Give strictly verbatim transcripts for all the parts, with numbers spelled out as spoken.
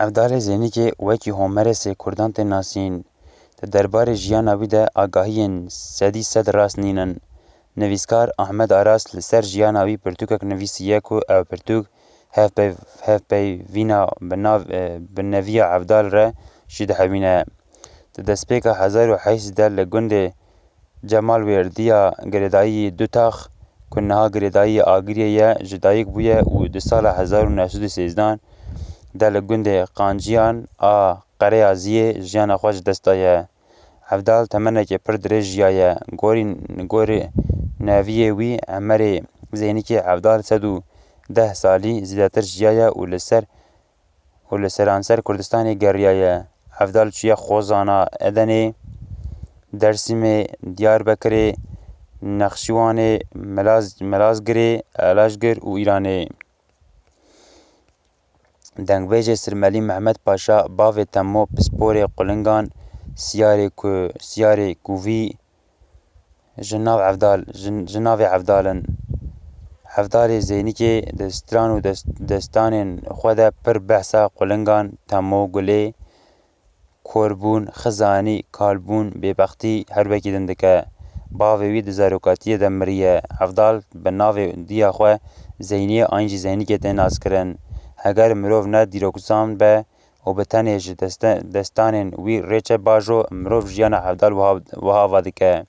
Evdalê Zênîkê wekî Homeresê Kurdan tê nasîn. Di derbarê jiyana wî de agahiyên sedî sed rast nînin. Nivîskar Ahmed Aras li ser jiyana wî pirtûkek nivîsiye ku ew pirtûk hevpeyv-, hevpeyvîna bi nav-, e, bi neviya Evdal re jî dihewîne. Di destpêka hezar û heşt sed de li gundê Cemalwêrdiya girêdayî Dutax ku niha girêdayî Agiriyê ye, ji dayik bûye û di sala hezar û neh sed û sêzdehan de li gundê Qanciyan a Qereyaziyê jiyana xwe ji dest daye. Evdal temenekê pir dirêj jiyaye. Gorî, gorî neviyê wî Emerê Zênîkê Evdal sed û deh salî zêdetir jiyaye û li ser û li seranser Kurdistanê geriyaye. Evdal çûye Xozana, Edenê, Dersîmê, Diyarbekirê, Nexşiwanê, Melaz-, Melazgirê, Elajgir û Îranê. Dengbêjê Sirmelî Mehmet Paşa, bavê Temo, pisporê Qulingan, Siyarê Ku-, Siyarê Kuvî, ji nav Evdal, ji, ji navê Evdal in. Evdalê Zênîkê di stran û dest-, destanên xwe de pir behsa Qulingan, Temo, Gulê, korbûn, xizanî, kalbûn, bêbextî her wekî din dike. Bavê wî di zarokatiyê de miriye. Evdal bi navê diya xwe Zeyniyê an jî Zeynîkê tê naskirin. Heger mirov ne dîrokzan be û bi tenê ji deste-, destanên wî rê çe bajo, mirov jiyana Evdal wiha, wiha va dike.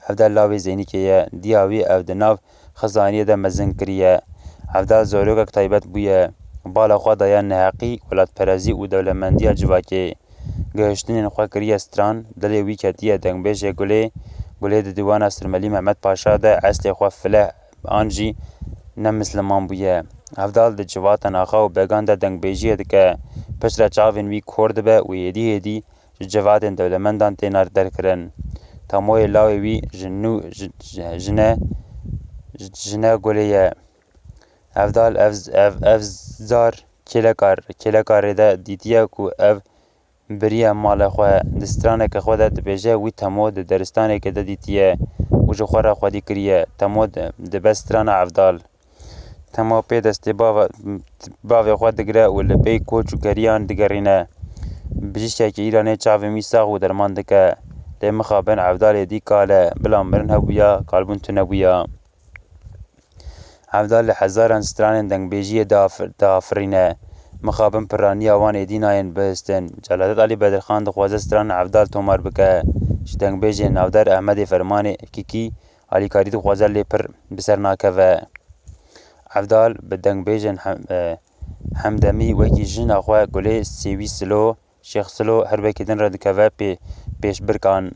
Evdal lawê Zeynîkê ye, diya wî ew di nav xizaniyê de mezin kiriye. Evdal zarokek taybet bûye. Bala xwe daye neheqî, welatperezî û dewlemendiya civakê. Gihiştinên xwe kiriye stran, dilê wî ketiye dengbêjê Gulê. Gulê di dîwana Sirmelî Mehmet Paşa de eslê xwe fileh an jî ne misliman bûye. Evdal di civata naxa û began de dengbêjiyê dike. Piştre çavên wî kor dibe û hêdî hêdî ji civatên dewlemendan têne derkirin. Tamoyê lawê wî ji nû ji, ji, jine, jine Gulê ye. Evdal ev, ev, ev zar kêleka, kêleka rê de dîtiye ku ev biriye mala xwe. Di straneke xwe de dibêje wî Temo di deristanekê de dîtiye û ji xwe re xwedî kiriye. Temo di, dibe strana Evdal. Temo pê destê bava, bavê xwe digire û li pey koç û keriyan digerîne. Bijîşkekî Îranê çavên wî sax û derman dike. Lê mixabin Evdalê dî kal e, bila mirin hebûya, kalbûn tune bûya. Evdal li hezaran stranên dengbêjiyê diaf-, diafirîne. Mixabin piraniya wan êdî nayên bihiştin. Celadet Alî Bedirxan dixwaze strana Evdal tomar bike. Ji dengbêjê navdar Ehmedê Fermanê Kîkî alîkarî dixwaze lê pir bi ser nakeve. Evdal bi dengbêjên hem-, e, hemdemî wekî jina xwe Gulê Sêwî Silo, Şêx Silo her wekî din re dikeve pê-, pêşbirkan.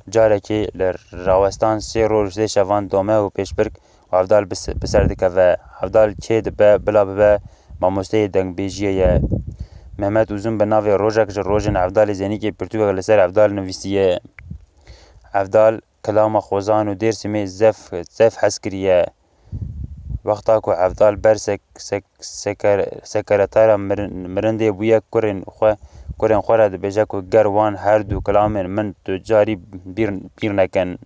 Carekê li rawestan sê roj sê şevan dome û pêşbirk û Evdal bi se-, bi ser dikeve. Evdal kê dibe, bila bibe, mamosteyê dengbêjiyê ye. Mehmet Uzun bi navê Rojek ji rojên Evdalê Zênîkê pirtûkek li ser Evdal nivîsiye. Evdal kilama xwezan û Dêrsimê zef, zef hez kiriye. Wexta ku Evdal ber sek-, sek-, seker-, sekeretara mirin-, mirindê bûye, kurên xwe, kurên xwe re dibêje ku ger wan her du kilamên min tu carî bîr, bîr nekin.